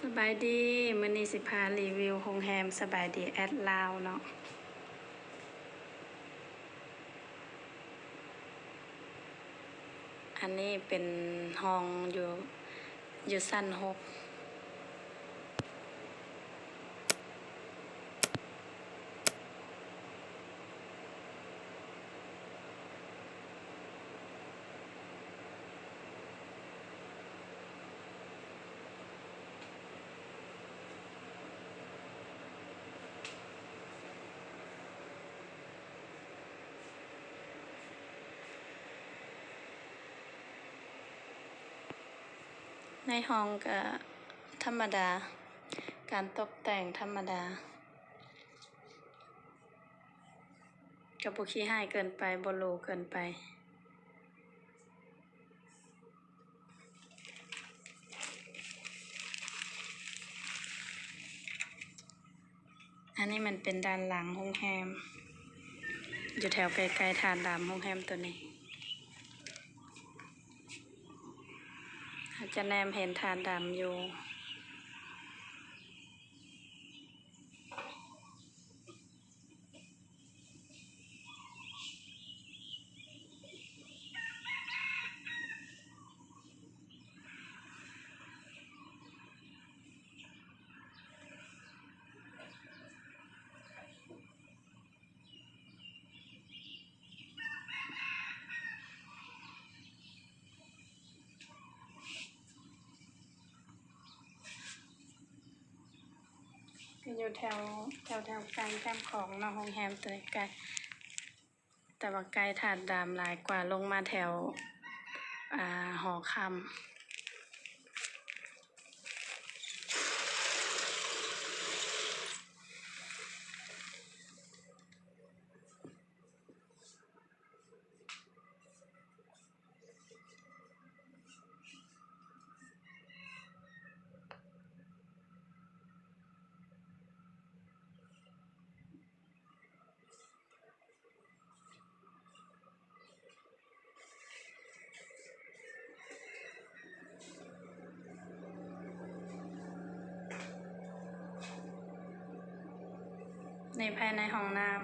ສະບາຍດີ, ມື້ນີ້ຊິພາຣີວິວໂຮງແຮມສະບາຍດີແອັດລາວເນາະ. ອັນນີ້ເປັນຫ້ອງຢູ່ ຢູ່ຊັ້ນຫົກ. ໃນຫ້ອງກະທຳມະດາ, ການຕົບແຕ່ງທຳມະດາ, ກະບໍ່ຂີ້ຮ້າຍເກີນໄປ, ບໍ່ຫຼູເກີນໄປ. ອັນນີ້ມັນເປັນດ້ານຫຼັງໂຮງແຮມ, ຢູ່ແຖວໃກ້ໆທ່າດຳໂຮງແຮມໂຕນີ້. ອາດຈະແນມເຫັນທ່າດຳຢູ່. ກະຢູ່ແຖວ ແຖວ ແຖວກາງແຄມຂອງເນາະ, ໂຮງແຮມໂຕໃກ້ ແຕ່ວ່າໃກ້ທ່າດຳຫຼາຍກວ່າ ລົງມາແຖວ ອາ ຫໍຄຳ. ໃນພາຍໃນຫ້ອງນ້ຳ.